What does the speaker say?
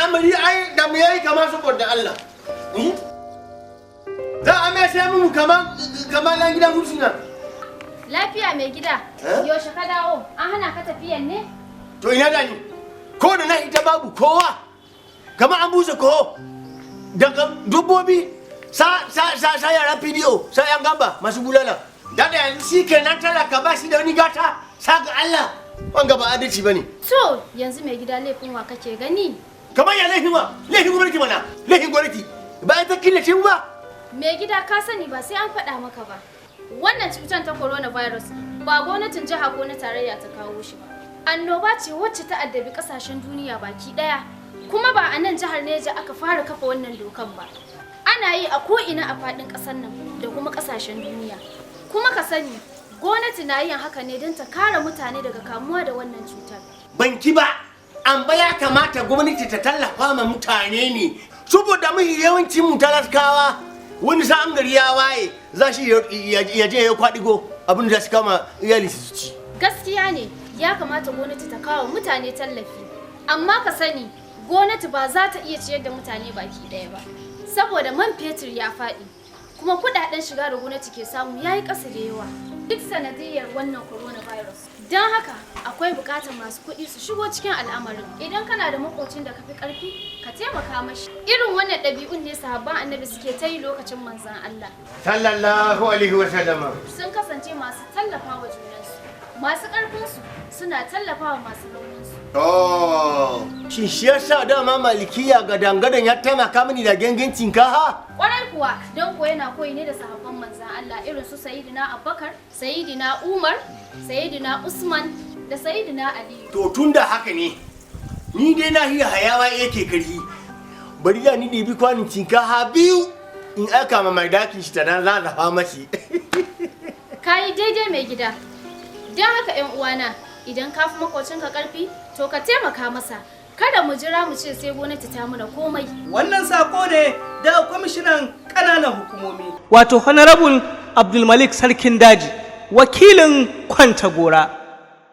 Al'amari ai da mu yayi kama saboda Allah. Eh? Za a mai sai mu kaman nan gidan hursuna. Lafiya, mai gida? Eh? Yaushe ka dawo? An hana ka tafiyan ne? To ina da ni? Ko da na ita babu kowa. Kamar an busa koho. Daga dubbobi sa sa sa sa yaran PDO, sa yan gamba masu bulala. Da yanzu shi kenan talaka ba shi da wani gata sa ga Allah. Wanga ba adalci bane. To, yanzu mai gida, laifin wa kake gani? Kamar ya laifin wa? Laifin gwamnati mana. Laifin gwamnati. Ba ita killace mu ba. Mai gida, ka sani, ba sai an faɗa maka ba. Wannan cutar ta coronavirus ba gwamnatin jiha ko na tarayya ta kawo shi ba. Annoba ce wacce ta addabi kasashen duniya baki ɗaya. Kuma ba a nan jihar Neja aka fara kafa wannan dokan ba. Ana yi a ko'ina a faɗin ƙasar nan da kuma ƙasashen duniya. Kuma ka sani, gwamnati na yin haka ne don ta kare mutane daga kamuwa da wannan cutar. Ban ki ba, amma ya kamata gwamnati ta tallafa ma mutane ne, saboda mafi yawancin mu talakawa, wani sa'an gari ya waye za shi ya je ya kwaɗigo abin da su kama iyali su ci. Gaskiya ne, ya kamata gwamnati ta kawo mutane tallafi. Amma ka sani, gwamnati ba za ta iya ciyar da mutane baki ɗaya ba. Saboda man fetur ya faɗi, kuma kuɗaɗen shiga da gwamnati ke samu ya yi ƙasa da yawa. Duk sanadiyyar wannan coronavirus. Don haka akwai buƙatar masu kuɗi su shigo cikin al'amarin. Idan kana da makocin da ka fi ƙarfi, ka taimaka mashi. Irin wannan ɗabi'un ne sahabban Annabi suke ta yi lokacin Manzon Allah. Sallallahu alaihi wa sallama. Sun kasance masu tallafa wa junansu. Masu ƙarfinsu suna tallafa wa masu rauninsu. Oh, shin shi yasa dama malikiya ga dangadan ya taimaka mini da gangan cinkaha? Kwarai kuwa, don kuwa yana koyi ne da sahabban Manzan Allah irin su Sayyidina Abubakar, Sayyidina Umar, Sayyidina Usman da Sayyidina Aliyu. To tun da haka ne, ni dai na iya hayawa yake karhi. Bari da ni ɗibi kwanin cinkaha biyu in aika ma mai dakin shi ta dan zazzafa mashi. Ka yi daidai, mai gida. Don haka, 'yan uwana, idan ka fi makocinka karfi, to ka taimaka masa. Kada mu jira mu ce sai gwamnati ta muna komai. Wannan sako ne daga kwamishinan ƙananan hukumomi, wato Honorable Abdulmalik Sarkin Daji, wakilin Kwantagora.